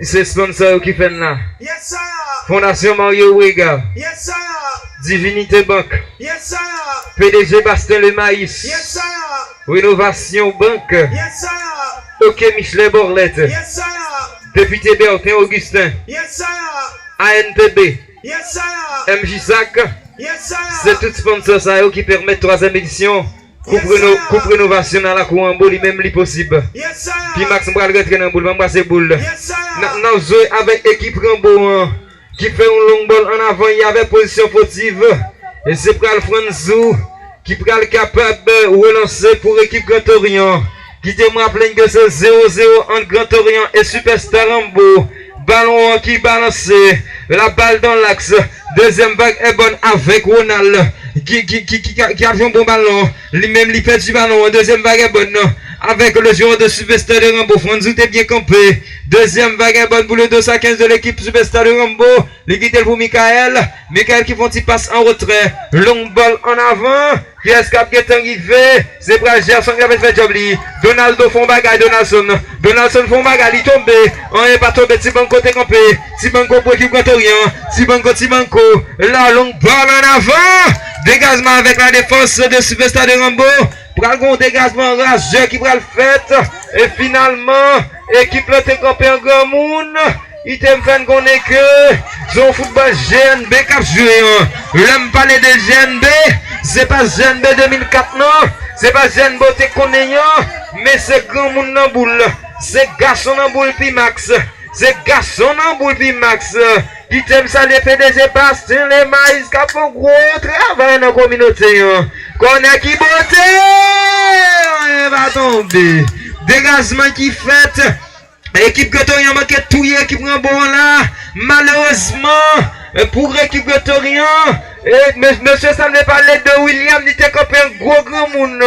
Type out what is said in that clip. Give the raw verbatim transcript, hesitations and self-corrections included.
Se sponsor yo ki fè n la. Fondasyon Mario Brega. Divinité Bank. P D G Bastien Lemaïs. Renovasyon Bank. Ok Michelet Borlette. Depite Bertin Augustin. A N T B. M J Sak. Se tout sponsor sa yo ki pèmèt twazyèm edisyon Koup reno- koup renovasyon nan lakou Ranbo li menm li posib. Pimax m pral rantre nan boul, m pral brase boul. N ap jwe avèk ekip Ranbo an ki fè yon long bòl an avan, y avèk pozisyon fotiv. E se pral Franzou ki pral kapab relanse pou ekip Grand Orient. Kite m raple n ke se zewo zewo ant Grand Orient e Superstar Ranbo. Balon an ki balanse. La balle dans l'axe. Dezyèm vag e bòn avèk Ronald ki, ki, ki, ki, ki ap jwe yon bon balon. Li menm li pèdi balon an. Dezyèm vag e bòn avèk le joueur de Superstar de Ranbo. Franzou te byen kanpe. Dezyèm vag e bòn pou le dos à quinze de l'équipe Superstar de Ranbo. Li kite l pou Michael. Michael ki fè yon ti pas an retrè. Long bòl an avan. Kiyès k ap gentan rive? Se pral Gerson ki ap fè djòb li. Donaldo fè yon bagay, Donaldson. Donaldson fè yon bagay, li tonbe. Anyen pa tonbe, Ti Banko te kanpe. Ti Banko pou ekip Grand Orient. Ti Banko, Ti Banko. La long bòl an avan. Degajman avèk la defans de Superstar de Ranbo. Pral gen yon degajman raje ki pral fèt. E finalman, ekip la te kanpe an granmoun. Item fè n konnen ke se yon foutbòl G N B k ap jwe an. Lè m pale de G N B, se pa G N B de mil kat nan, se pa G N B ou te konnen an, men se granmoun nan boul, se gason nan boul Pimax, se gason nan boul Pimax. Item salye P D G Bastien Lemaïs k ap fè yon gwo travay nan kominote an. Kònè ki bote, anyen pa tonbe. Degajman ki fèt. Ekip Grand Orient manke touye ekip Ranbo an la. Malerezman, pou ekip Grand Orient, e, me- mesye sa m te pale de William, li te kanpe an gwo granmoun.